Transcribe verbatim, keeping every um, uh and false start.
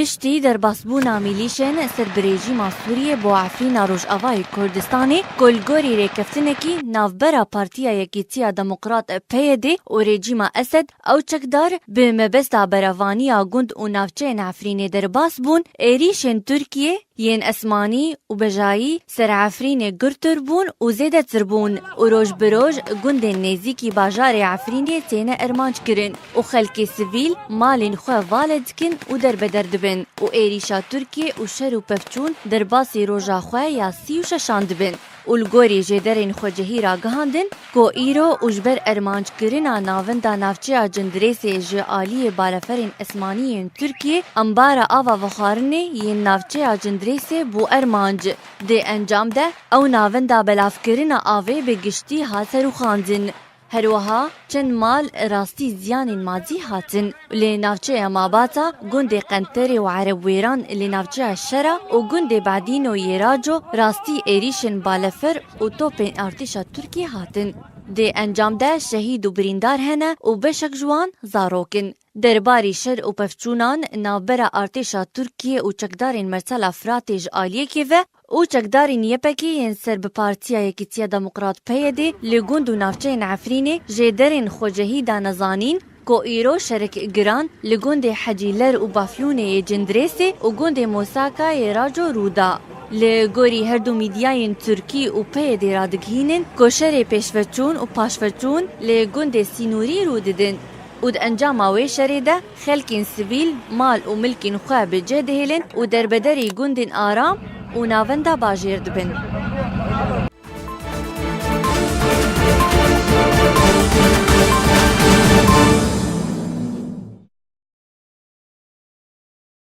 Piştî derbasbûna mîlîşên ser bi rejîma Sûriyê bo Efrîna Rojavayê Kurdistanê, ku li gorî rêkeftinekî navbera Partiya Yekîtiya Demokrat, P Y D, û rejîma Esed, ew çekdar bi mebesta berevaniya gund û navçeyên Efrînê derbas bûn, êrîşên Tirkiyê yên esmanî û bejayî ser Efrînê girtir bûn û zêdetir bûn û roj bi roj gundên nêzîkî bajarê Efrînê têne ermanc kirin û xelkê sivîl malên xwe vale dikin û derbeder dibin û êrîşa Tirkiyê û şer û pevçûn derbasî roja xwe ya sî û şeşan dibin û li gorî jêderên xwecihî ragihandin ku îro û ji ber ermanckirina navenda navçeya Cindirêsê ji aliyê baleferên esmanî yên Tirkiyê embara ava vexwarinê yên navçeya Cindirêsê bû ermanc. Di encam de ew navenda belavkirina avê bi giştî hat serûxandin. Herwiha çend mal rastî ziyanên madî hatin. Li navçeya Mabata, gundê Qenterê û Erebwêran li navçeya Şera û gundê Badîno yê Raco rastî êrîşên balefer û topên artêşa Tirkiyê hatin. Di encam de şehîd û birîndar hene û beşek ji wan zarok in. Derbarî şer û pevçûnan navbera artêşa Tirkiyê û çekdarên Mersela Firatê ji aliyekê ve û çekdarên Y P G yên ser bi Partiya Yekîtiya Demokrat, P Y D, li gund û navçeyên Efrînê jêderên xwecihî dane zanîn ku îro şerek giran li gundê Hecîler û Baflûnê yê Cindirêsê û gundê Mosaka yê Raco rû da. Li gorî her du mîdyayên Tirkî û P Y D radigihînin ku şerê pêşveçûn û paşveçûn li gundê sînorî rû didin û di encama wê şerê de xelkên sivîl mal û milkên xwe bi cih dihêlin û derbederî gundên aram û navenda bajêr dibin.